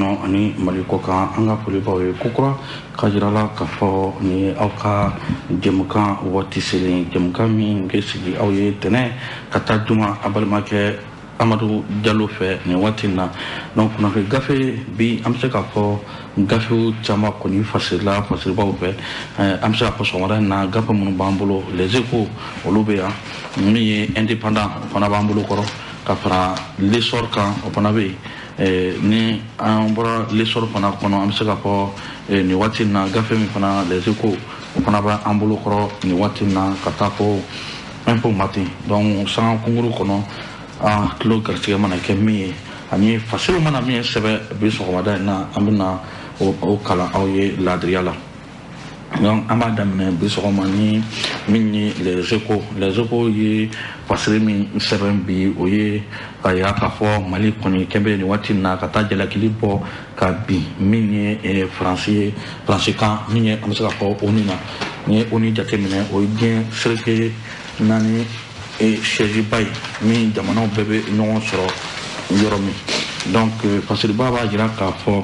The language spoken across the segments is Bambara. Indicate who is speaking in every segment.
Speaker 1: Kɔnɔ ani Mali kɔ kan, an ka foli b'aw ye kokura ka jira la k'a fɔ nin ye aw ka jɛmukan waati selen, jɛmukan min bɛ sigi aw ye tɛnɛ ka taa juma, a balimakɛ Amadu Jalo fɛ nin waati in na. Donc kunnafoni gafe bi, an bɛ se k'a fɔ gafew caman kɔni fasirila fasiribaw fɛ. An bɛ se k'a fɔ sɔgɔmada in na, gafe minnu b'an bolo, Les Échos olu bɛ yan, min ye Indépendant o fana b'an bolo kɔrɔ, ka fara L'Essor kan, o fana bɛ yen. Ni an bɔra L'Essor fana kɔnɔ, an bɛ se k'a fɔ nin waati in na, gafe min fana, Les Échos, o fana b'an bolo kɔrɔ nin waati in na, ka taa fo Info Matin. Donc sanga kunkuru kɔnɔ, an tulo garisɛgɛ mana kɛ min ye ani fasiriw mana min ye sɛbɛ bi sɔgɔmada in na, an bɛna o kalan aw ye ladiriya la. Donc an b'a daminɛ bi sɔgɔma ni min ye Les Échos. Les Échos ye fasiri min sɛbɛn bi, o ye ka yira k'a fɔ Mali kɔni kɛn bɛ nin waati in na ka taa jalakili bɔ ka bin min ye Faransi ye, Faransi kan, min ye an bɛ se k'a fɔ ONU na. Ni ye ONU jateminɛ, o ye diɲɛ seleke naani siège ba ye, min jamanaw bɛɛ bɛ ɲɔgɔn sɔrɔ yɔrɔ min. Donc fasiriba b'a jira k'a fɔ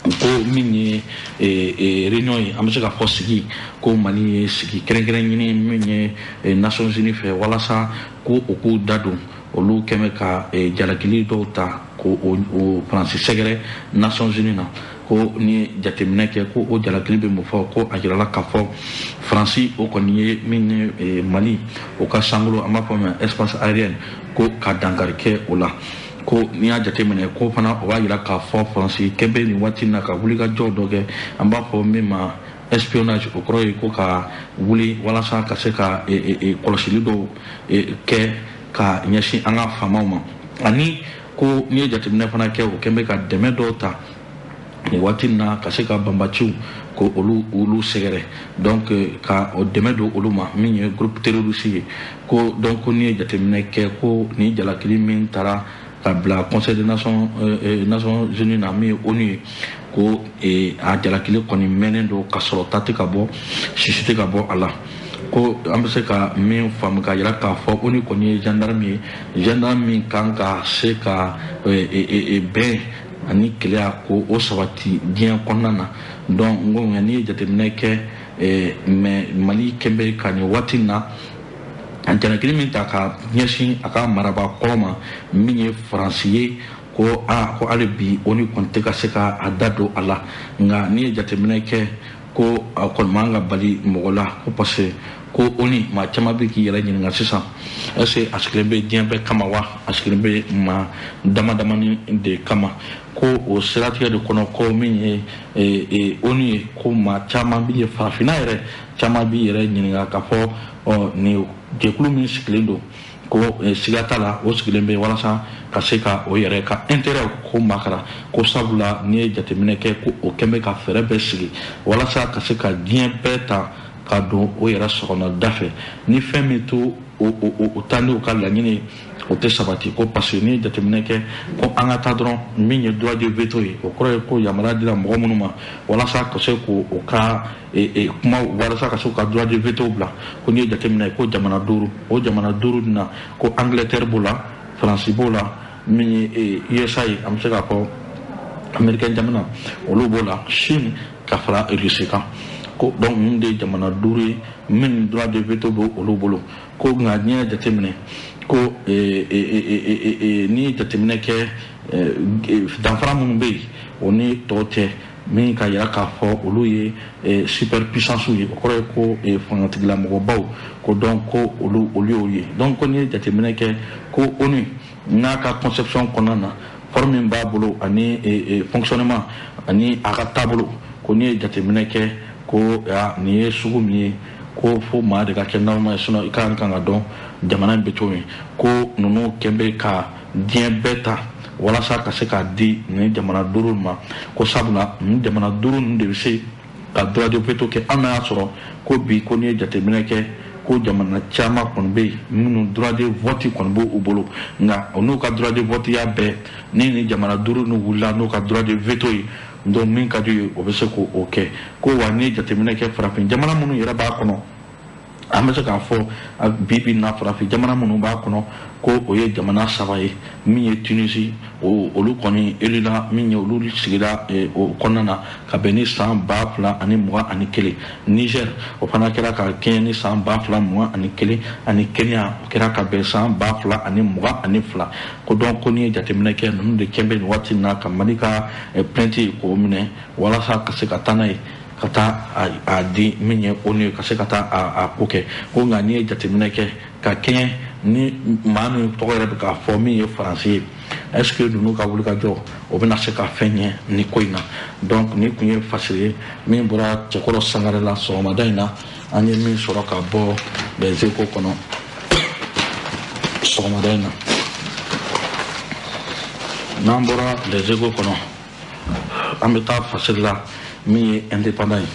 Speaker 1: ko min ye réunion ye, an bɛ se k'a fɔ sigi, ko Mali ye sigi kɛrɛnkɛrɛn ɲini min ye Nations Unies fɛ, walasa ko o k'u da don olu kɛmɛ ka jalakili dɔw ta ko o Faransi sɛgɛrɛ Nations Unies na. Ko ni jateminɛ kɛ, ko o jalakili bɛ mun fɔ? Ko a jirala k'a fɔ Faransi o kɔni ye min ye Mali o ka sankolo, an b'a fɔ min espace aérien, ko ka dankari kɛ o la. Ko n'i y'a jateminɛ, ko fana o b'a jira k'a fɔ Faransi kɛ bɛ nin waati in na ka wulikajɔ dɔ kɛ, an b'a fɔ min ma espionnage. O kɔrɔ ye ko ka wuli walasa ka se ka kɔlɔsili dɔw kɛ ka ɲɛsin an ka faamaw ma. Ani ko n'i ye jateminɛ fana kɛ, o kɛn bɛ ka dɛmɛ dɔw ta nin waati in na ka se ka banbaciw ko olu sɛgɛrɛ, donc ka o dɛmɛ don olu ma, min ye groupe terroriste ye. Ko donc n'i ye jateminɛ kɛ, ko nin jalakili min taara ka bila Conseil des Nations Unies na, min ye ONU ye, ko a jalakili kɔni mɛnnen don ka sɔrɔ ta tɛ ka bɔ, sisi tɛ ka bɔ a la. Ko an bɛ se ka min faamu ka yira k'a fɔ ONU kɔni ye gendarme ye, gendarme min kan ka se ka bɛn ani keleya ko o sabati diɲɛ kɔnɔna na. Donc n ko nka n'i ye jateminɛ kɛ, mais Mali kɛn bɛ ka nin waati in na a jalakili min ta ka ɲɛsin a ka marabaa kɔrɔ ma, min ye Faransi ye, ko a ko hali bi ONU kɔni tɛ ka se ka a da don a la. Nka n'i ye jateminɛ kɛ, ko a kɔni man ka bali mɔgɔ la, ko parce que ko ONU, maa caman bɛ k'i yɛrɛ ɲininka sisan, est ce que a sigilen bɛ diɲɛ bɛɛ kama wa, a sigilen bɛ maa dama damani de kama? Ko o siratigɛ de kɔnɔ, ko min ye ONU ye, ko maa caman bɛ ye, farafinna yɛrɛ caman b'i yɛrɛ ɲininka k'a fɔ ɔ nin jɛkulu min sigilen don, ko siga t'a la, o sigilen bɛ walasa ka se ka o yɛrɛ ka intérêt ko makara. Ko sabula n'i ye jateminɛ kɛ, ko o kɛn bɛ ka fɛɛrɛ bɛɛ sigi walasa ka se ka diɲɛ bɛɛ ta ka don o yɛrɛ sɔgɔnɔ da fɛ, ni fɛn min to o taa n'u ka laɲini, o tɛ sabati. Ko parce que n'i ye jateminɛ kɛ, ko an ka taa dɔrɔn, min ye droit de veto ye, o kɔrɔ ye ko yamaruya dira mɔgɔ minnu ma walasa ka se k'o ka kuma, walasa ka se k'u ka droit de veto bila. Ko n'i ye jateminɛ, ko jamana duuru, o jamana duuru nin na, ko Angleterre b'o la, Faransi b'o la, min ye USA ye, an bɛ se k'a fɔ Américain jamana olu b'o la, Chine ka fara Russie kan. Ko donc ninnu de ye jamana duuru ye min droit de veto bɛ olu bolo. Ko nka n'i ye jateminɛ, ko n'i ye jateminɛ kɛ, danfara minnu bɛ yen o ni tɔw cɛ, min ka yira k'a fɔ olu ye super puissance ye, o kɔrɔ ye ko fangatigilamɔgɔbaw, ko donc ko olu y'o ye. Donc ko n'i ye jateminɛ kɛ, ko ONU n'a ka conception kɔnɔna na, forme min b'a bolo ani fonctionnement ani a ka taabolo, ko n'i ye jateminɛ kɛ, ko nin ye sugu min ye, ko fo maa de ka kɛ normal ye, sinon i kan ka dɔn jamana in bɛ cogo min. Ko ninnu kɛn bɛ ka diɲɛ bɛɛ ta walasa ka se k'a di nin jamana duuru ma. Ko sabula nin jamana duuru ninnu de bɛ se ka droit de veto kɛ. Hali n'a y'a sɔrɔ ko bi, ko n'i ye jateminɛ kɛ, ko jamana caman kɔni bɛ yen minnu droit de vote kɔni b'u bolo, nka n'u ka droit de vote y'a bɛɛ ni jamana duuru ninnu wulila n'u ka droit de veto ye, donc min ka d'u ye, o bɛ se k'o kɛ. Ko wa n'i ye jateminɛ kɛ, farafin jamana minnu yɛrɛ b'a kɔnɔ An bɛ se k'a fɔ bi bi na farafin jamana minnu b'a kɔnɔ, ko o ye jamana 3 ye, min ye Tunisie, olu kɔni élula, min ye olu sigira o kɔnɔna na ka bɛn ni san 2021, Niger o fana kɛra ka kɛɲɛ ni san 2021, ani Kenya o kɛra ka bɛn san 2022. Ko donc ko n'i ye jateminɛ kɛ, ninnu de kɛn bɛ nin waati in na ka Mali ka plainte k'o minɛ walasa ka se ka taa n'a ye ka taa a di min ye ONU, ka se ka taa a ko kɛ. Ko nka n'i ye jateminɛ kɛ ka kɛɲɛ ni maa min tɔgɔ yɛrɛ bɛ k'a fɔ, min ye Faransi ye, est ce que ninnu ka wulikajɔ o bɛna se ka fɛn ɲɛ ni ko in na? Donc nin kun ye fasiri ye min bɔra Cɛkɔrɔ Sangare la sɔgɔmada in na, an ye min sɔrɔ ka bɔ Les Échos kɔnɔ sɔgɔmada in na. N'an bɔra Les Échos kɔnɔ, an bɛ taa fasiri la min ye Indépendant ye.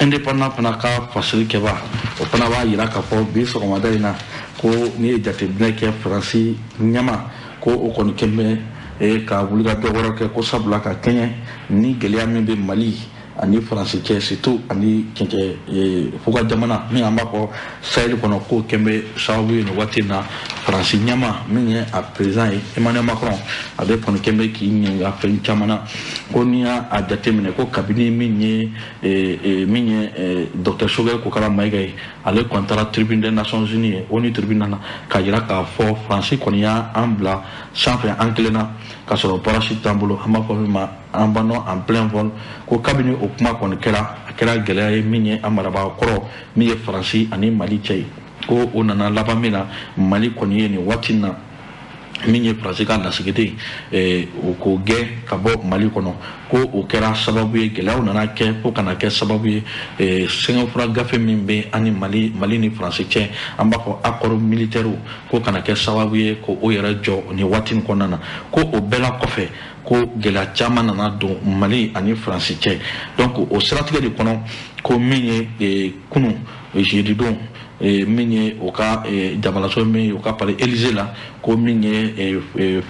Speaker 1: Indépendant fana ka fasiri kɛba, o fana b'a yira k'a fɔ bi sɔgɔmada in na ko n'i ye jateminɛ kɛ, Faransi ɲɛma ko o kɔni kɛn bɛ ka wulikajɔ wɛrɛ kɛ, ko sabula ka kɛɲɛ ni gɛlɛya min bɛ Mali ani Faransi cɛ, surtout ani cɛncɛn fuga jamana min an b'a fɔ Sahel kɔnɔ, k'o kɛn bɛ sababu ye nin waati in na Faransi ɲɛma min ye a président ye, Emmanuel Macron, ale kɔni kɛn bɛ k'i ɲininka fɛn caman na. Ko n'i y'a jateminɛ, ko kabini min ye docteur Choguel Kokalla Maïga ye, ale kɔni taara tribune des Nations Unies ye, ONU tribune na, k'a jira k'a fɔ Faransi kɔni y'an bila sanfɛ an kelen na k'a sɔrɔ parachute t'an bolo, an b'a fɔ min ma abandon en plein vol. Ko kabini o kuma kɔni kɛra, a kɛra gɛlɛya ye min ye an marabaa kɔrɔ min ye Faransi ani Mali cɛ ye. Ko o nana laban min na, Mali kɔni ye nin waati in na min ye Faransi ka lasigiden o k'o gɛn ka bɔ Mali kɔnɔ. Ko o kɛra sababu ye, gɛlɛyaw nana kɛ fo kana kɛ sababu ye sɛgɛnfura gafe min bɛ an ni Mali ni Faransi cɛ, an b'a fɔ accord militaire, ko kana kɛ sababu ye ko o yɛrɛ jɔ nin waati in kɔnɔna na. Ko o bɛɛ la kɔfɛ, ko gɛlɛya caman nana don Mali ani Faransi cɛ. Donc o siratigɛ de kɔnɔ, ko min ye kunun jeudi don, min ye o ka jabalaso min ye o ka palais Élysée la, ko min ye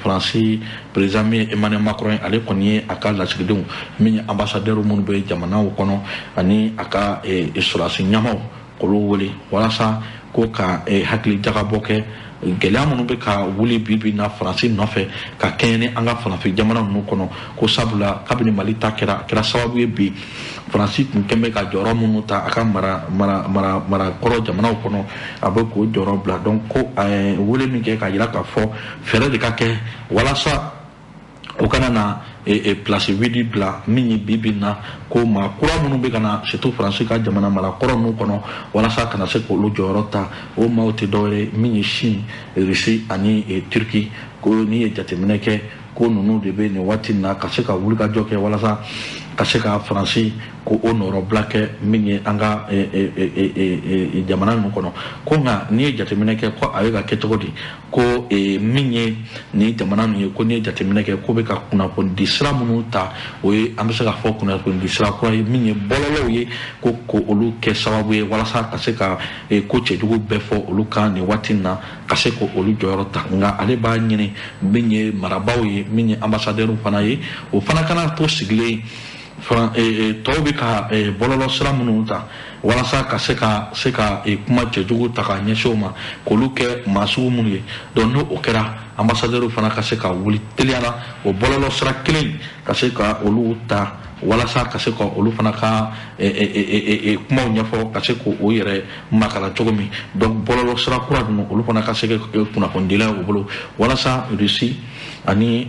Speaker 1: Faransi président min ye Emmanuel Macron ye, ale kɔni ye a ka lasigidenw min ye ambassadeur minnu bɛ jamanaw kɔnɔ ani a ka sɔrɔdasi ɲɛmaaw, k'olu wele walasa ko ka hakili jagabɔ kɛ gɛlɛya minnu bɛ ka wuli bi bi na Faransi nɔfɛ ka kɛɲɛ ni an ka farafin jamana ninnu kɔnɔ. Ko sabula kabini Mali ta kɛra, a kɛra sababu ye bi Faransi tun kɛn bɛ ka jɔyɔrɔ minnu ta a ka mara mara mara mara kɔrɔ jamanaw kɔnɔ, a bɛ k'o jɔyɔrɔ bila. Donc ko wele min kɛ k'a jira k'a fɔ fɛɛrɛ de ka kɛ walasa o kana na place vide bila min ye bi bi na, ko maa kura minnu bɛ ka na, surtout Faransi ka jamana mara kɔrɔ ninnu kɔnɔ, walasa kana se k'olu jɔyɔrɔ ta. O maaw tɛ dɔwɛrɛ ye min ye Chine, Russie ani Turquie. Ko n'i ye jateminɛ kɛ, ko ninnu de bɛ nin waati in na ka se ka wulikajɔ kɛ walasa ka se ka Faransi ko o nɔrɔbila kɛ min ye an ka jamana ninnu kɔnɔ. Ko nka n'i ye jateminɛ kɛ, ko a bɛ ka kɛ cogo di? Ko min ye nin jamana ninnu ye, ko n'i ye jateminɛ kɛ, ko bɛ ka kunnafoni sira minnu ta, o ye an bɛ se k'a fɔ kunnafoni sira kura ye min ye bɔlɔlɔw ye, ko ko olu kɛ sababu ye walasa ka se ka ko cɛjugu bɛɛ fɔ olu kan nin waati in na, ka se ko olu jɔyɔrɔ ta. Nka ale b'a ɲini min ye marabaaw ye, min ye ambassadeur fana ye, o fana kana to sigilen tɔw bɛ ka bɔlɔlɔ sira minnu ta walasa ka se ka kuma cɛjugu ta ka ɲɛsin o ma, k'olu kɛ maa sugu minnu ye. Donc n'o o kɛra, ambassadeur fana ka se ka wuli teliya la o bɔlɔlɔ sira kelen ka se ka olu ta walasa ka se ka olu fana ka kumaw ɲɛfɔ, ka se k'o yɛrɛ makala cogo min. Donc bɔlɔlɔ sira kura ninnu, olu fana ka se ka kunnafonidila u bolo walasa Russie ani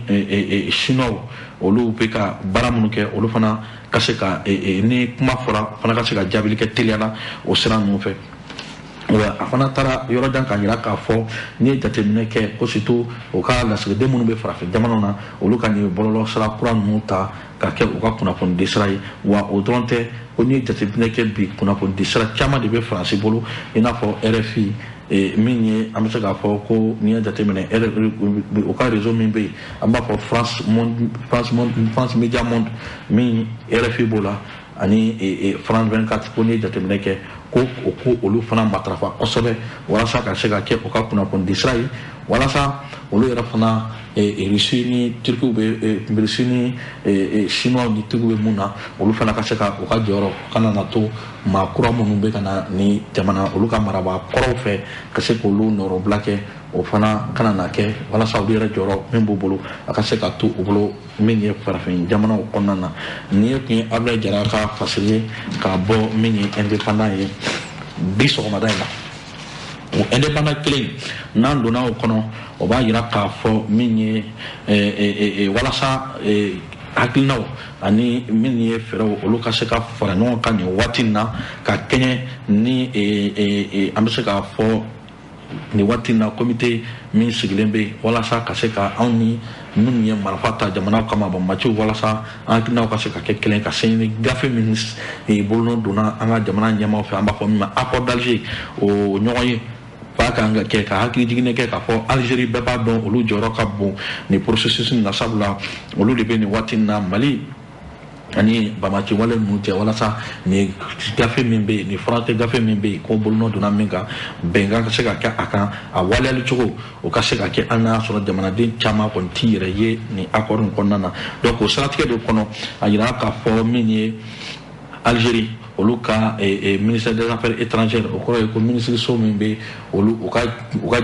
Speaker 1: Chinois, olu bɛ ka baara minnu kɛ, olu fana ka se ka, ni kuma fɔra fana, ka se ka jaabili kɛ teliya la o sira ninnu fɛ. Wa a fana taara yɔrɔ jan k'a jira k'a fɔ n'i ye jateminɛ kɛ, ko surtout o ka lasigiden minnu bɛ farafin jamanaw na, olu ka nin bɔlɔlɔ sira kura ninnu ta ka kɛ u ka kunnafonidi sira ye. Wa o dɔrɔn tɛ, ko n'i ye jateminɛ kɛ bi, kunnafonidi sira caman de bɛ Faransi bolo, i n'a fɔ RFI, min ye an bɛ se k'a fɔ ko n'i ye jateminɛ, u ka réseau min bɛ yen, an b'a fɔ France Monde, France Monde, France Media Monde, min RFI b'o la, ani France 24. Ko n'i ye jateminɛ kɛ, ko o ko olu fana matarafa kosɛbɛ walasa ka se ka kɛ u ka kunnafonidi sira ye. Walasa olu yɛrɛ fana Russie ni Turkiw bɛ, Russie ni Chinois ni Turkiw bɛ mun na, olu fana ka se ka u ka jɔyɔrɔ kana na to maa kura minnu bɛ ka na ni jamana olu ka marabaa kɔrɔw fɛ ka se k'olu nɔrɔbila kɛ, o fana kana na kɛ, walasa olu yɛrɛ jɔyɔrɔ min b'u bolo, a ka se ka to u bolo min ye farafin jamanaw kɔnɔna na. Nin ye tun ye Abdoulaye Jara ka fasiri ye ka bɔ min ye Indépendant ye bi sɔgɔmada in na. O Indépendant kelen, n'an donna o kɔnɔ, o b'a yira k'a fɔ min ye walasa hakilinaw ani min ye fɛɛrɛw, olu ka se ka fara ɲɔgɔn kan nin waati in na, ka kɛɲɛ ni an bɛ se k'a fɔ nin waati in na, comité min sigilen bɛ yen walasa ka se ka anw ni minnu ye marifa ta jamana kama, banbaanciw, walasa an hakilinaw ka se ka kɛ kelen, ka se ni gafe min bolonɔ donna an ka jamana ɲɛmaaw fɛ, an b'a fɔ min ma Accord d'Alger, o ɲɔgɔn ye ba kan ka kɛ ka hakili jiginɛ kɛ k'a fɔ Algérie, bɛɛ b'a dɔn olu jɔyɔrɔ ka bon nin processus in na, sabula olu de bɛ nin waati in na Mali ani banbaanci wale ninnu cɛ, walasa nin gafe min bɛ yen, nin furancɛ gafe min bɛ yen ko bolonɔ donna min kan, bɛnkan ka se ka kɛ a kan, a waleyali cogo o ka se ka kɛ. An n'a sɔrɔ jamanaden caman kɔni t'i yɛrɛ ye nin accord in kɔnɔna na. Donc o siratigɛ de kɔnɔ, a yira k'a fɔ min ye Algérie, olu ka ministère des Affaires étrangères, o kɔrɔ ye ko minisiriso min bɛ olu u ka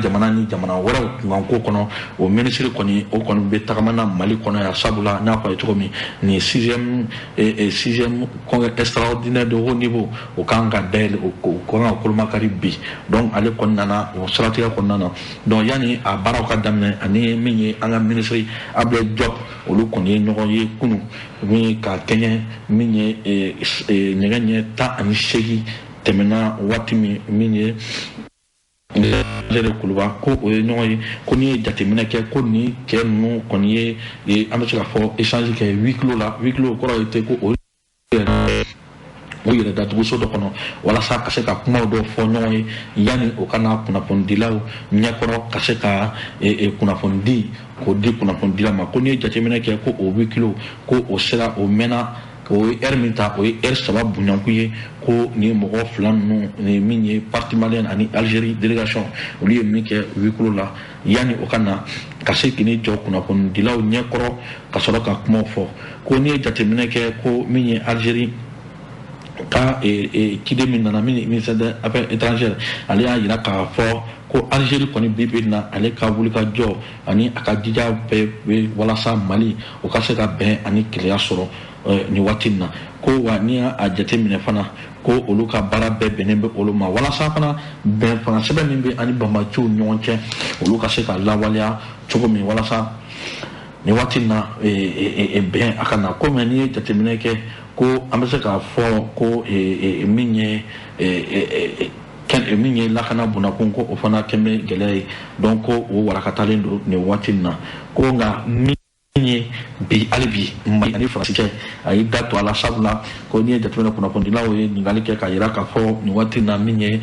Speaker 1: jamana ni jamana wɛrɛw kunkanko kɔnɔ, o minisiri kɔni, o kɔni bɛ tagama na Mali kɔnɔ yan, sabula n y'a fɔ a ye cogo min, nin sixième congrès extraordinaire de haut niveau, o kan ka dayɛlɛ, o kan ka kolomakari bi. Donc ale kɔni nana o siratigɛ kɔnɔna na. Donc yanni a baaraw ka daminɛ, ani min ye an ka minisiri Abdoulaye Diop, olu kɔni ye ɲɔgɔn ye kunun min ka kɛɲɛ min ye nɛgɛ ɲɛ 18 tɛmɛna waati min, min ye Kuluba, ko o ye ɲɔgɔn ye, ko n'i ye jateminɛ kɛ ko ni cɛ ninnu kɔni ye, an bɛ se k'a fɔ, échange kɛ huis clos la. Huis clos kɔrɔ ye ten ko o o yɛrɛ datuguso dɔ kɔnɔ, walasa ka se ka kumaw dɔw fɔ ɲɔgɔn ye yanni o ka na kunnafonidilaw ɲɛkɔrɔ, ka se ka kunnafoni di k'o di kunnafonidila ma. Ko n'i ye jateminɛ kɛ ko o huis clos, ko o sera, o mɛnna, o ye heure min ta, o ye heure 3 bonyankun ye. Ko nin mɔgɔ fila ninnu ni min ye parti malien ani Algérie délégation, olu ye min kɛ huis clos la yanni o ka na ka se k'i jɔ kunnafonidilaw ɲɛkɔrɔ ka sɔrɔ ka kumaw fɔ. Ko n'i ye jateminɛ kɛ ko min ye Algérie ka ciden min nana, min ministère des Affaires étrangères, ale y'a yira k'a fɔ ko Algérie kɔni bi bi na, ale ka wulikajɔ ani a ka jija bɛɛ bɛ walasa Mali o ka se ka bɛn ani keleya sɔrɔ nin waati in na. Ko wa n'i y'a jateminɛ fana, ko olu ka baara bɛɛ bɛnnen bɛ olu ma, walasa fana bɛn fanga sɛbɛn min bɛ ani banbaanciw ɲɔgɔn cɛ, olu ka se ka lawaleya cogo min, walasa nin waati in na bɛn a ka na. Komi n'i ye jateminɛ kɛ ko an bɛ se k'a fɔ ko min ye lakana bunakun, ko o fana kɛn bɛ gɛlɛya ye. Donc ko o warakatalen don nin waati in na. Ko nka min ye bi, hali bi Mali ani Faransi cɛ, a y'i da to a la, sabula ko n'i ye jateminɛ, kunnafonidilaw ye ɲininkali kɛ k'a yira k'a fɔ nin waati in na, min ye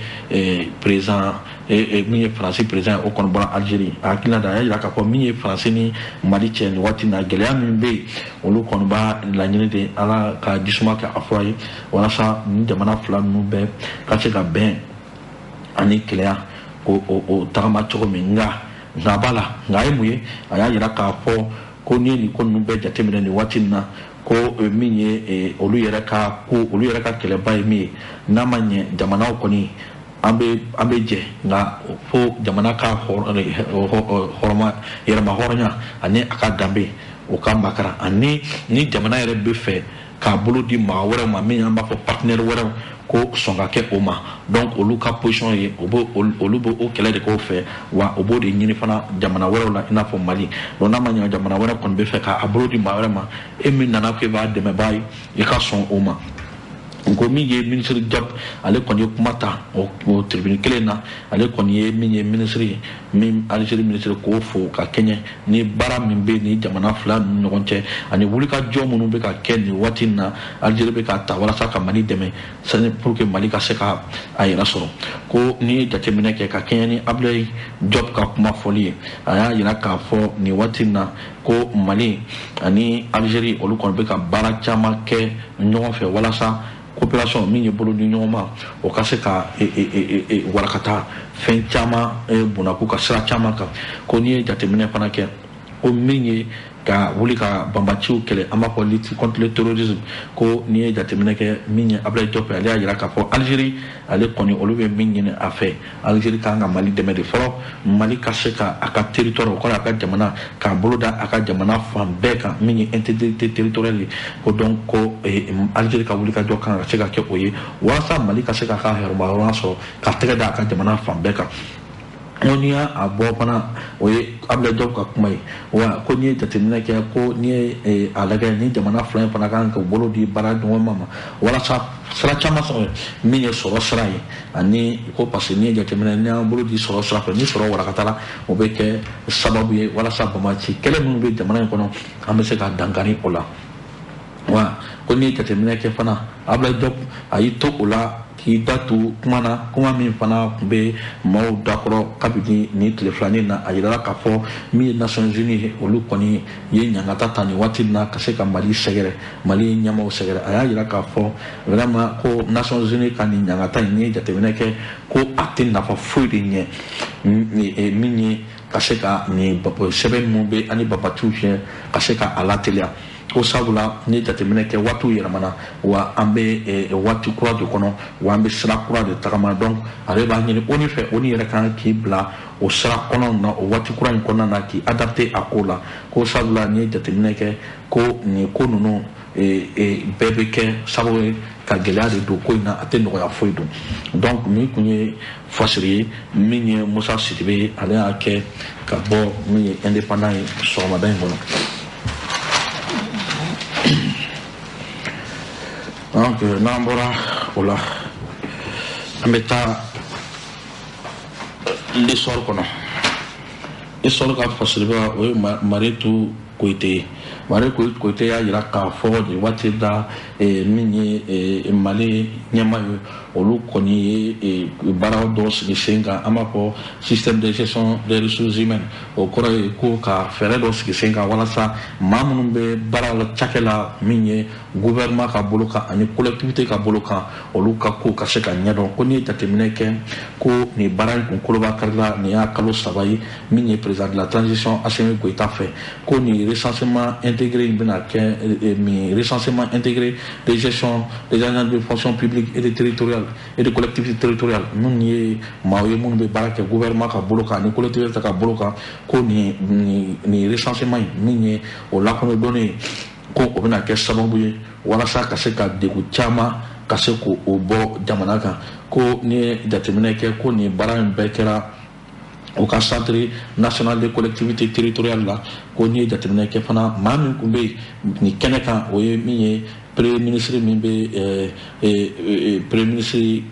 Speaker 1: président, min ye Faransi président, o kɔni bɔra Algérie, a hakilina da a y'a yira k'a fɔ min ye Faransi ni Mali cɛ nin waati in na, gɛlɛya min bɛ yen, olu kɔni b'a laɲini de Ala ka jisuma kɛ a fura ye, walasa nin jamana fila ninnu bɛɛ ka se ka bɛn ani keleya ko o tagama cogo min. Nka b'a la, nka a ye mun ye, a y'a yira k'a fɔ ko n'i ye nin ko ninnu bɛɛ jateminɛ nin waati in na, ko min ye olu yɛrɛ ka ko, olu yɛrɛ ka kɛlɛba ye min ye, n'a ma ɲɛ jamanaw kɔni an bɛ jɛ, nka fo jamana ka hɔrɔma, yɛrɛma hɔrɔnya ani a ka danbe, o ka makara, ani ni jamana yɛrɛ bɛ fɛ k'a bolo di maa wɛrɛw ma, min an b'a fɔ partenaire wɛrɛw, ko sɔn ka kɛ o ma. Donc olu ka position ye, o b'o olu b'o o kɛlɛ de k'o fɛ, wa o b'o de ɲini fana jamana wɛrɛw la, i n'a fɔ Mali. Donc n'a ma ɲɛ jamana wɛrɛ kɔni bɛ fɛ k'a bolo di maa wɛrɛ ma, e min nana k'e b'a dɛmɛbaa ye, i ka sɔn o ma. Ko min ye ministre Diop, ale kɔni ye kuma ta o tribune kelen na. Ale kɔni ye min ye ministre min Algérie ministre, k'o fo ka kɛɲɛ ni baara min bɛ ni jamana fila ni ɲɔgɔn cɛ, ani wulikajɔ minnu bɛ ka kɛ nin waati in na, Algérie bɛ ka ta walasa ka Mali dɛmɛ sani pour que Mali ka se ka a yɛrɛ sɔrɔ. Ko n'i ye jateminɛ kɛ ka kɛɲɛ ni Abdoulaye Diop ka kuma fɔli ye, a y'a yira k'a fɔ nin waati in na ko Mali ani Algérie, olu kɔni bɛ ka baara caman kɛ ɲɔgɔn fɛ walasa coopération min ye bolo di ɲɔgɔn ma, o ka se ka warakata fɛn caman bunakun ka sira caman kan. Ko n'i ye jateminɛ fana kɛ, ko min ye ka wuli ka banbaciw kɛlɛ, an b'a fɔ lutte contre le terrorisme, ko n'i ye jateminɛ kɛ, min ye Abdoulaye Diop, ale y'a jira k'a fɔ Algérie ale kɔni, olu bɛ min ɲini a fɛ, Algérie kan ka Mali dɛmɛ de fɔlɔ, Mali ka se ka a ka territoire, o kɔrɔ a ka jamana, k'a bolo da a ka jamana fan bɛɛ kan, min ye intégrité territoriale ye. Ko donc ko Algérie ka wuli ka jɔ kan ka se ka kɛ o ye, walasa Mali ka se k'a ka hɛrɛma sɔrɔ ka tɛgɛ da a ka jamana fan bɛɛ kan. Ko n'i y'a bɔ fana, o ye Abdoulaye Diop ka kuma ye wa. Ko n'i ye jateminɛ kɛ, ko n'i ye a lajɛ, ni jamana fila in fana kan k'u bolo di baara ɲɔgɔn ma walasa sira caman sɔrɔ, min ye sɔrɔ sira ye, ani ko parce que n'i ye jateminɛ, n'i y'an bolo di sɔrɔ sira fɛ, ni sɔrɔ warakatala, o bɛ kɛ sababu ye walasa bamaci kɛlɛ minnu bɛ jamana in kɔnɔ, an bɛ se ka dankari o la wa. Ko n'i ye jateminɛ kɛ fana, Abdoulaye Diop a y'i to o la k'i da tu kuma na, kuma min fana tun bɛ maaw dakɔrɔ kabini nin tile filanin na. A yirala k'a fɔ min ye Nations Unies ye, olu kɔni ye ɲangata ta nin waati in na ka se ka Mali sɛgɛrɛ, Mali ɲɛmaaw sɛgɛrɛ. A y'a yira k'a fɔ vraiment ko Nations Unies ka nin ɲangata in, n'i ye jateminɛ kɛ, ko a tɛ nafa foyi de ɲɛ min ye ka se ka nin sɛbɛn minnu bɛ ani babatiw fiɲɛ ka se ka a lateliya. Ko sabula n'i ye jateminɛ kɛ, waatiw yɛlɛmana wa, an bɛ waati kura de kɔnɔ wa, an bɛ sira kura de tagama. Donc ale b'a ɲini ONU fɛ, ONU yɛrɛ kan k'i bila o sira kɔnɔ na, o waati kura in kɔnɔna na, k'i adapté a ko la. Ko sabula n'i ye jateminɛ kɛ, ko nin ko ninnu bɛɛ bɛ kɛ sababu ye ka gɛlɛya de don ko in na, a tɛ nɔgɔya foyi don. Donc nin kun ye fasiri ye min ye Musa Sidibe ye, ale y'a kɛ ka bɔ min ye Indépendant ye sɔgɔmada in kɔnɔ. Donc n'an bɔra o la, an bɛ taa L'Essor kɔnɔ. L'Essor ka fasiriba, o ye Mariétou Koité ye. Mariétou Koité y'a jira k'a fɔ nin waati da min ye Mali ɲɛmaa ye, olu kɔni ye baara dɔ sigi sen kan, an b'a fɔ système de gestion des ressources humaines. O kɔrɔ ye ko ka fɛɛrɛ dɔ sigi sen kan walasa maa minnu bɛ baara la cakɛ la, min ye gouvernement ka bolo kan ani collectivité ka bolo kan, olu ka ko ka se ka ɲɛdɔn. Ko n'i ye jateminɛ kɛ, ko nin baara in kun koloba karila, nin y'a kalo 3 ye min ye président de la transition Assimi Goïta fɛ, ko nin recensement intégré in bɛna kɛ min recensement intégré de gestion des agents de fonction publique et de territoriale et de collectivité territoriale, minnu ye maaw ye minnu bɛ baara kɛ gouvernement ka bolo kan ani collectivité ka bolo kan, ko nin recensement in min ye o lakodɔnnen ye, ko o bɛna kɛ sababu ye walasa ka se ka degun caman ka se k'o bɔ jamana kan. Ko n'i ye jateminɛ kɛ, ko nin baara in bɛɛ kɛra o ka centre national de collectivité territoriale la. Ko n'i ye jateminɛ kɛ fana, maa min tun bɛ yen nin kɛnɛ kan, o ye min ye premier ministre min bɛ premier ministre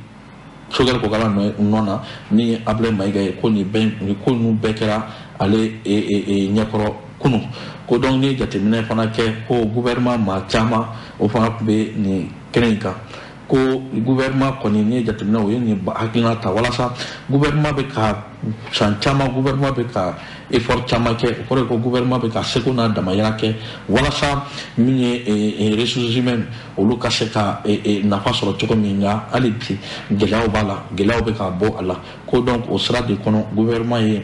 Speaker 1: Choguel Kokalla nɔ na, min ye Abdoulaye Maïga ye, ko nin bɛɛ nin ko ninnu bɛɛ kɛra ale ɲɛkɔrɔ kunun. Ko donc n'i ye jateminɛ fana kɛ, ko gouvernement maa caman o fana tun bɛ nin kɛnɛ in kan. Ko gouvernement kɔni, n'i ye jateminɛ, o ye nin hakilina ta walasa gouvernement bɛ ka san caman, gouvernement bɛ ka effort caman kɛ, o kɔrɔ ye ko gouvernement bɛ ka seko n'a damayira kɛ walasa min ye ressources humaines, olu ka se ka nafa sɔrɔ cogo min. Nka hali bi gɛlɛyaw b'a la, gɛlɛyaw bɛ ka bɔ a la. Ko donc o sira de kɔnɔ, gouvernement ye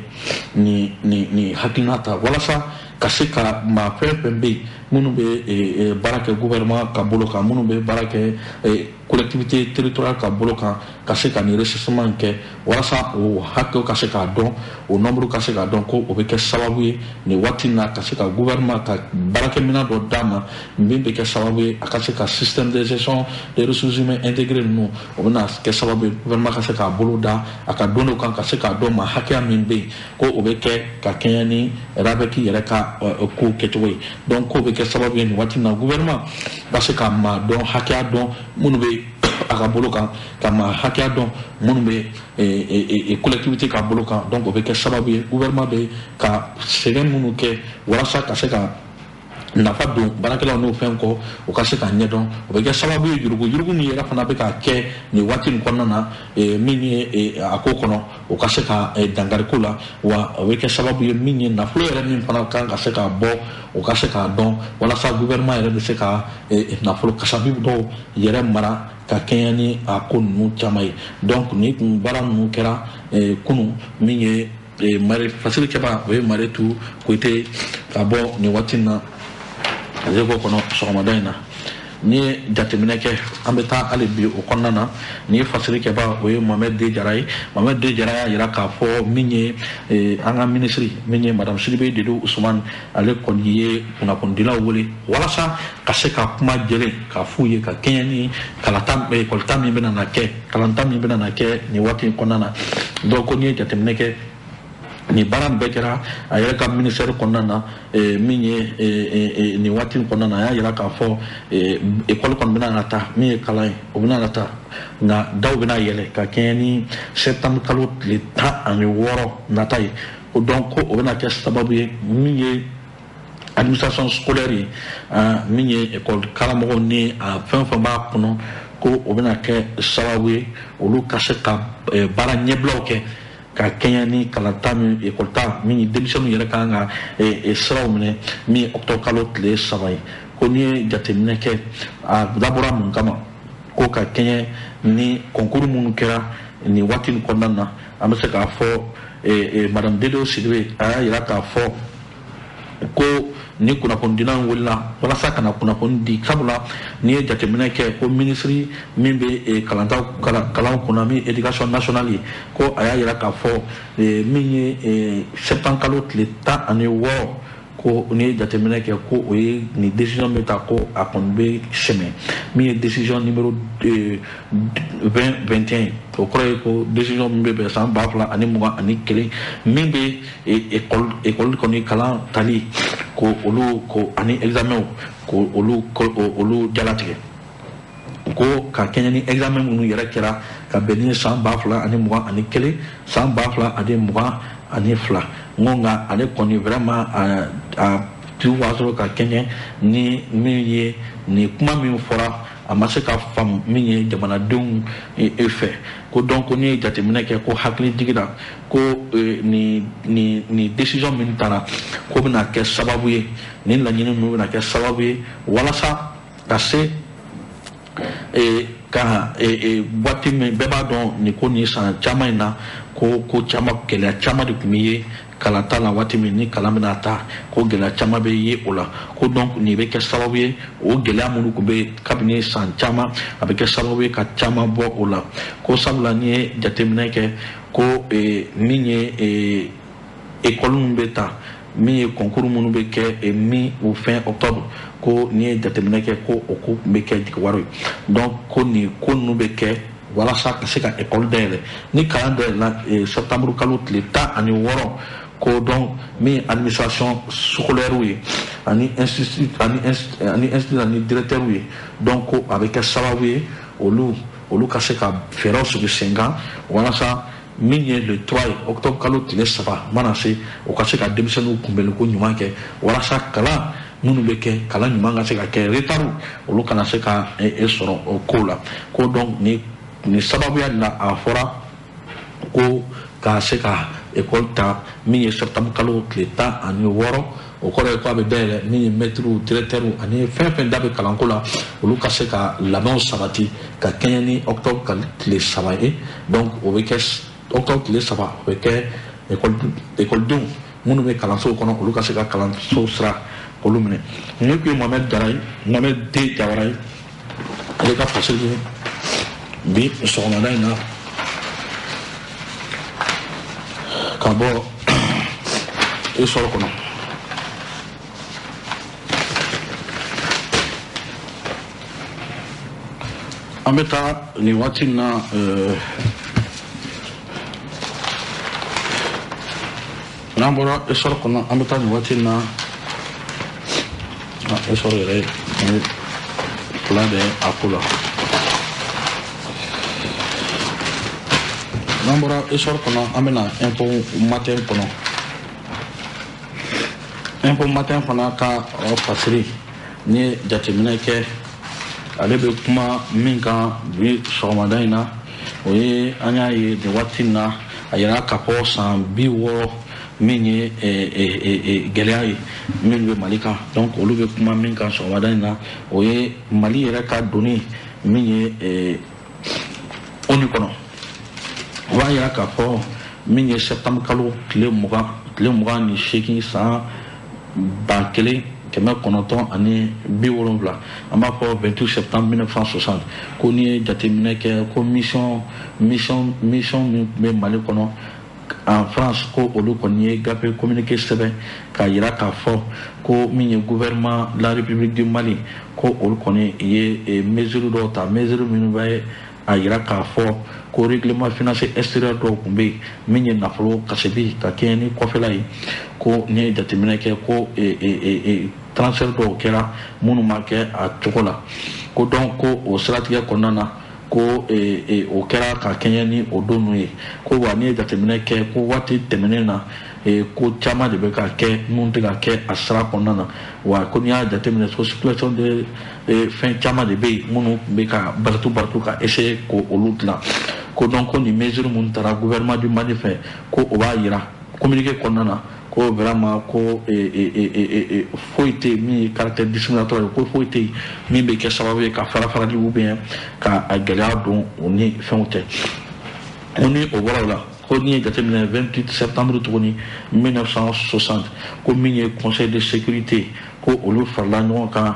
Speaker 1: nin hakilina ta walasa ka se ka maa fɛn fɛn bɛ yen minnu bɛ baara kɛ gouvernement ka bolo kan, minnu bɛ baara kɛ collectivité territoriale ka bolo kan, ka se ka nin recensement kɛ walasa o hakɛw ka se k'a dɔn, o nombre ka se k'a dɔn. Ko o bɛ kɛ sababu ye nin waati in na ka se ka gouvernement ka baarakɛminɛn dɔ d'a ma min bɛ kɛ sababu ye a ka se ka système de gestion des ressources humaines intégrées ninnu, o bɛna kɛ sababu ye gouvernement ka se k'a bolo da a ka don dɔ kan ka se k'a dɔn maa hakɛya min bɛ yen. Ko o bɛ kɛ ka kɛɲɛ ni RAVEC yɛrɛ ka kow kɛcogo ye. Donc k'o bɛ kɛ sababu ye nin waati in na gouvernement ka se ka maa dɔn hakɛya dɔn minnu bɛ a ka bolo kan, ka maa hakɛya dɔn minnu bɛ collectivité ka bolo kan. Donc o bɛ kɛ sababu ye gouvernement bɛ ka sɛgɛn minnu kɛ walasa ka se ka Nafa don baarakɛlaw n'o fɛn kɔ, u ka se k'a ɲɛdɔn. O bɛ kɛ sababu ye yurugu yurugu min yɛrɛ fana bɛ ka kɛ nin waati in kɔnɔna na, min ye a ko kɔnɔ, o ka se ka dankari ko la. Wa o bɛ kɛ sababu ye min ye nafolo yɛrɛ min fana kan ka se ka bɔ, o ka se k'a dɔn, walasa gouvernement yɛrɛ bɛ se ka nafolo kasabi dɔw yɛrɛ mara ka kɛɲɛ ni a ko ninnu caman ye. Donc ni kun baara ninnu kɛra kunun, min ye mari fasiri kɛba, o ye Mariétou Koité ka bɔ nin waati in na Zeko kɔnɔ sɔgɔmada in na. N'i ye jateminɛ kɛ, an bɛ taa hali bi o kɔnɔna na. N'i ye fasiri kɛba, o ye Mohamed D Jara ye. Mohamed D Jara y'a jira k'a fɔ min ye an ka minisiri min ye Madame Sidibe Dedo Usumani, ale kɔni ye kunnafonidilaw wele walasa ka se ka kuma jɛlen k'a f'u ye ka kɛɲɛ ni kalata ekɔlita min bɛna na kɛ, kalanta min bɛna na kɛ nin waati in kɔnɔna na. Donc ko n'i ye jateminɛ kɛ, nin baara bɛɛ kɛra a yɛrɛ ka ministère kɔnɔna na. Min ye nin waati in kɔnɔna na, a y'a jira k'a fɔ école kɔni bɛna na taa, min ye kalan ye, o bɛna na taa, nka daw bɛna yɛlɛ ka kɛɲɛ ni septembre kalo tile 16 nata ye. O donc ko o bɛna kɛ sababu ye min ye administration scolaire ye, min ye école karamɔgɔw ni a fɛn fɛn b'a kɔnɔ, ko o bɛna kɛ sababu ye olu ka se ka baara ɲɛbilaw kɛ ka kɛɲɛ ni kalanta min, ekɔli ta min ye denmisɛnninw yɛrɛ kan ka siraw minɛ, min ye octobre kalo tile 3 ye. Ko n'i ye jateminɛ kɛ, a dabɔra mun kama? Ko ka kɛɲɛ ni concours minnu kɛra nin waati in kɔnɔna na, an bɛ se k'a fɔ Madame Dedo Sidibe a y'a jira k'a fɔ ko ni kunnafonidilan wulila walasa ka na kunnafoni di, sabula n'i ye jateminɛ kɛ, ko minisiri min bɛ kalanta kalan kunna, min ye éducation nationale ye, ko a y'a jira k'a fɔ min ye septembre kalo tile 16, ko n'i ye jateminɛ kɛ, ko o ye nin décision bɛ ta, ko a kɔni bɛ sɛmɛ, min ye décision numéro 2021, o kɔrɔ ye ko décision min bɛ bɛn san 2021, min bɛ école kɔni kalan tali ko olu ko ani examen ko olu jalatigɛ, ko ka kɛɲɛ ni examen minnu yɛrɛ kɛra ka bɛn ni san 2021, san 2022. N ko nka ale kɔni vraiment a tu b'a sɔrɔ ka kɛɲɛ ni min ye nin kuma min fɔra, a ma se ka faamu min ye jamanadenw fɛ. Ko donc n'i ye jateminɛ kɛ, ko hakili jiginna ko nin décision min taara, ko bɛna kɛ sababu ye, nin laɲini ninnu bɛna kɛ sababu ye walasa ka se ka waati min bɛɛ b'a dɔn nin ko nin san caman in na, ko caman gɛlɛya caman de tun bɛ ye kalanta la waati min ni kalan bɛna ta, ko gɛlɛya caman bɛ ye o la. Ko donc nin bɛ kɛ sababu ye, o gɛlɛya minnu tun bɛ kabini san caman, a bɛ kɛ sababu ye ka caman bɔ o la. Ko sabula n'i ye jateminɛ kɛ, ko min ye école minnu bɛ ta, min ye concours minnu bɛ kɛ mi ou fin octobre, ko n'i ye jateminɛ kɛ, ko o ko tun bɛ kɛ jigiwari ye. Donc ko nin ko ninnu bɛ kɛ walasa ka se ka école dayɛlɛ, ni kalan dayɛlɛla septembre kalo tile 16, ko donc min ye administration scolaire ye ani institut ani directeur ye, donc ko a bɛ kɛ sababu ye olu ka se ka fɛɛrɛw sigi sen kan walasa min ye le 3 ye, octobre kalo tile 3 mana se, o ka se ka denmisɛnninw kunbɛnliko ɲuman kɛ walasa kalan minnu bɛ kɛ, kalan ɲuman ka se ka kɛ, retard olu kana se ka e sɔrɔ o ko la. Ko donc ni sababuya de la, a fɔra ko ka se ka école ta min ye septembre kalo tile 16, o kɔrɔ ye ko a bɛ dayɛlɛ min ye mɛtiriw, directeurs ani fɛn fɛn da bɛ kalanko la, olu ka se ka labɛnw sabati ka kɛɲɛ ni octobre kalo tile 3 ye. Donc o bɛ kɛ octobre tile 3, o bɛ kɛ ekɔlidenw minnu bɛ kalansow kɔnɔ, olu ka se ka kalanso sira olu minɛ. Nin tun ye Mohamed Jara ye, Mohamed D Jawara ye, ale ka fasiri ye bi sɔgɔmada in na ka bɔ Essor kɔnɔ. An bɛ taa nin waati in na, n'an bɔra Essor kɔnɔ, an bɛ taa nin waati in na Essor yɛrɛ ye fila bɛ a ko la. N'an bɔra Essor kɔnɔ, an bɛna Info Matin kɔnɔ. Info Matin fana ka fasiri, n'i ye jateminɛ kɛ, ale bɛ kuma min kan bi sɔgɔmada in na, o ye an y'a ye nin waati in na, a yira k'a fɔ san 60 min ye gɛlɛya ye min bɛ Mali kan. Donc olu bɛ kuma min kan sɔgɔmada in na, o ye Mali yɛrɛ ka donni min ye ONU kɔnɔ. O b'a yira k'a fɔ min ye septembre kalo tile 28 san 1970, an b'a fɔ 28 septembre 1960, ko n'i ye jateminɛ kɛ ko mission min bɛ Mali kɔnɔ en France, ko olu kɔni ye gafe communiqué sɛbɛn k'a yira k'a fɔ ko min ye gouvernement de la République du Mali, ko olu kɔni ye mesure dɔw ta, mesure minnu bɛ a yira k'a fɔ ko règlement financier extérieur dɔw tun bɛ yen min ye nafolo kasebi ka kɛɲɛ ni kɔfɛla ye, ko n'i ye jateminɛ kɛ ko transfert dɔw kɛra minnu ma kɛ a cogo la, ko donc ko o siratigɛ kɔnɔna na ko o kɛra ka kɛɲɛ ni o don ninnu ye. Ko wa n'i ye jateminɛ kɛ ko waati tɛmɛnen na, ko caman de bɛ ka kɛ minnu tɛ ka kɛ a sira kɔnɔna na. Wa ko n'i y'a jateminɛ ko circulation de fɛn caman de bɛ yen minnu bɛ ka baratu ka essayer ko olu dilan. Ko donc ko nin mesure minnu taara gouvernement du Mali fɛ, ko o b'a yira communiqué kɔnɔna na ko vraiment ko foyi tɛ yen min ye caractère discriminatoire ye, ko foyi tɛ yen min bɛ kɛ sababu ye ka fara farali ou bien ka a gɛlɛya don u ni fɛnw cɛ. Ko ni o bɔra o la, ko n'i ye jateminɛ 28 septembre tuguni 1960, ko min ye conseil de sécurité, ko olu farala ɲɔgɔn kan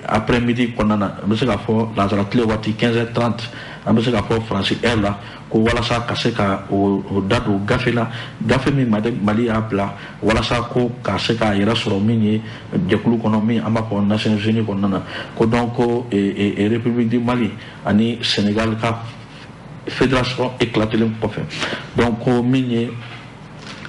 Speaker 1: après midi kɔnɔna na, an bɛ se k'a fɔ lansara tile waati 15h30, an bɛ se k'a fɔ Faransi heure la, ko walasa ka se ka o da don gafe la, gafe min Mali y'a bila walasa ko ka se k'a yɛrɛ sɔrɔ min ye jɛkulu kɔnɔ min an b'a fɔ Nations Unies kɔnɔna na. Ko donc ko République du Mali ani Sénégal ka fédération éclatelen kɔfɛ, donc ko min ye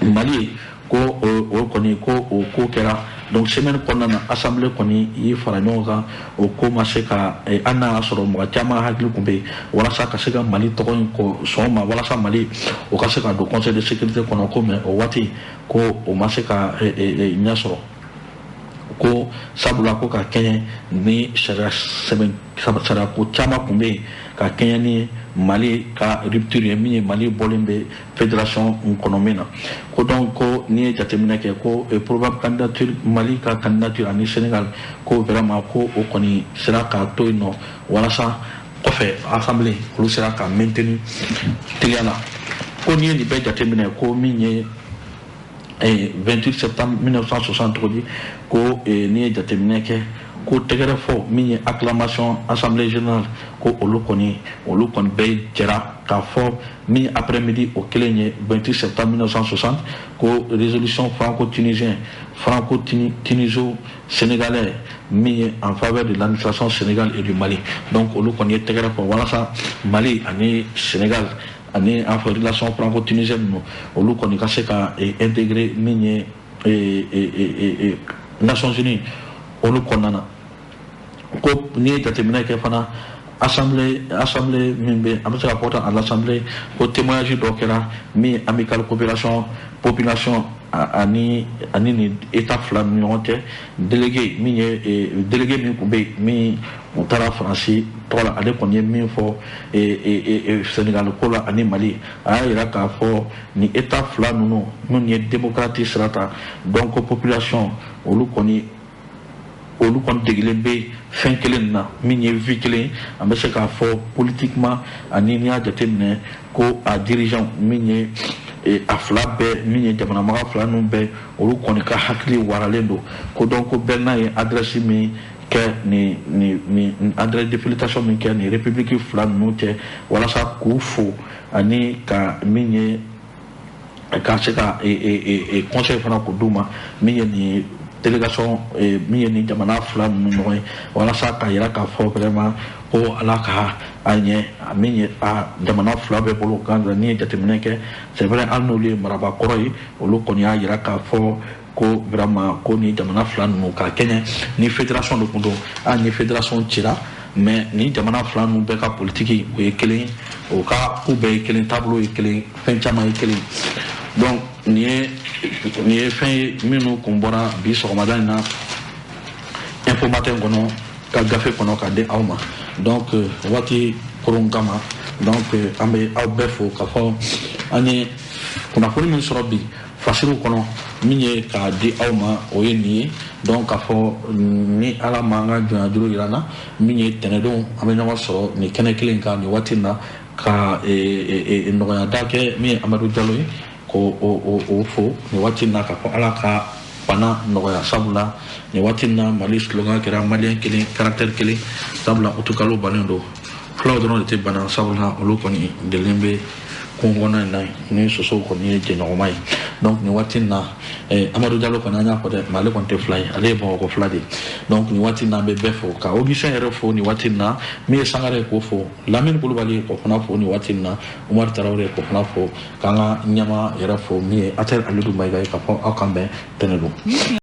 Speaker 1: Mali ye, ko o kɔni ko o ko kɛra. Donc semaine kɔnɔna na, assemblée kɔni y'i fara ɲɔgɔn kan, o ko ma se ka hali n'a y'a sɔrɔ mɔgɔ caman hakili tun bɛ yen walasa ka se ka Mali tɔgɔ in ko sɔn ma, walasa Mali o ka se ka don conseil de sécurité kɔnɔ, ko mais o waati ko o ma se ka ɲɛ sɔrɔ, ko sabula ko ka kɛɲɛ ni sariya sɛbɛn sariya ko caman tun bɛ yen ka kɛɲɛ ni Mali ka rupture ye min ye Mali bɔlen bɛ fédération kɔnɔ min na. Ko donc ko n'i ye jateminɛ kɛ ko probable candidature Mali ka candidature ani Sénégal, ko vraiment ko o kɔni sera k'a to yen nɔ walasa kɔfɛ assemblée olu sera ka maintenir teliya la. Ko n'i ye nin bɛɛ jateminɛ, ko min ye 28 septembre 1960 tuguni, ko n'i ye jateminɛ kɛ ko tɛgɛrɛ fɔ min ye acclamation assemblée générale, ko olu kɔni bɛɛ jɛra k'a fɔ min après midi o kelen ye 28 septembre 1960, ko résolution franco-tunisien franco-tuniso-sénégalais min ye en faveur de l'administration Sénégal et du Mali. Donc olu kɔni ye tɛgɛrɛ fɔ walasa Mali ani Sénégal ani an fɔ relation franco-tunisienne ninnu olu kɔni ka se ka intégrer min ye Nations Unies olu kɔnɔna na. Ko n'i ye jateminɛ kɛ fana, assemblée min bɛ an bɛ se ka fɔ à l'assemblée, ko témoignage dɔ kɛra min ye amicale coopération population ani ni état fila ni ɲɔgɔn cɛ, délégué min ye délégué min tun bɛ yen min u taara Faransi tɔgɔ la, ale kɔni ye min fɔ Sénégal ko la ani Mali, a y'a yira k'a fɔ ni état fila ninnu minnu ye démocratie sira ta, donc population olu kɔni degelen bɛ fɛn kelen na min ye vie kelen, an bɛ se k'a fɔ politiquement ani n'i y'a jateminɛ ko a dirigeant min ye a fila bɛɛ min ye jamana maga fila ninnu bɛɛ olu kɔni ka hakili waralen don. Ko donc ko bɛɛ n'a ye adresse min kɛ ni adresse de félicitation min kɛ ni république fila ninnu cɛ walasa k'u fo ani ka min ye ka se ka conseil fana k'o d'u ma min ye nin délégation min ye ni jamana fila ninnu ɲɔgɔn ye walasa k'a yira k'a fɔ vraiment ko ala ka a ɲɛ min ye a jamana fila bɛɛ bolo kan. N'i ye jateminɛ kɛ, c'est vrai hali n'olu ye marabakɔrɔ ye, olu kɔni y'a yira k'a fɔ ko vraiment ko ni jamana fila ninnu ka kɛɲɛ ni fédération de kun don, hali ni fédération cira, mais ni jamana fila ninnu bɛɛ ka politique o ye kelen, o ka ko bɛɛ ye kelen, taabolo ye kelen, fɛn caman ye kelen. Donc nin ye fɛn ye minnu kun bɔra bi sɔgɔmada in na Info Matin kɔnɔ ka gafe kɔnɔ ka di aw ma. Donc waati koron kama, donc an bɛ aw bɛɛ fo k'a fɔ an ye kunnafoni min sɔrɔ bi fasiriw kɔnɔ min ye k'a di aw ma, o ye nin ye. Donc k'a fɔ ni Ala ma an ka jɔnyajuru yira n na, min ye tɛnɛdon, an bɛ ɲɔgɔn sɔrɔ nin kɛnɛ kelen kan nin waati in na ka nɔgɔyada kɛ min ye Amadu Jalo ye, ko o fo nin waati in na k'a fɔ Ala ka bana nɔgɔya, sabula nin waati in na Mali slogan kɛra Malien kelen, caractère kelen, sabula utukalo bannen don. Fulaw dɔrɔn de tɛ bana, sabula olu kɔni delilen bɛ kungo kɔnɔ in na ni sosow kɔni ye jɛɲɔgɔnma ye. Donc nin waati in na, Amadu Jalo kɔni, an y'a fɔ dɛ, mais ale kɔni tɛ fila ye, ale ye Bamakɔ fila de ye. Donc nin waati in na, an bɛ bɛɛ fo ka Augustin yɛrɛ fo nin waati in na, min ye Sangare k'o fo, Lamini Kulubali k'o fana fo nin waati in na, Umaru Tarawele k'o fana fo, k'an ka ɲɛma yɛrɛ fo min ye Atɛri Alidu Mayiga ye, k'a fɔ aw kan bɛn tɛnɛ don.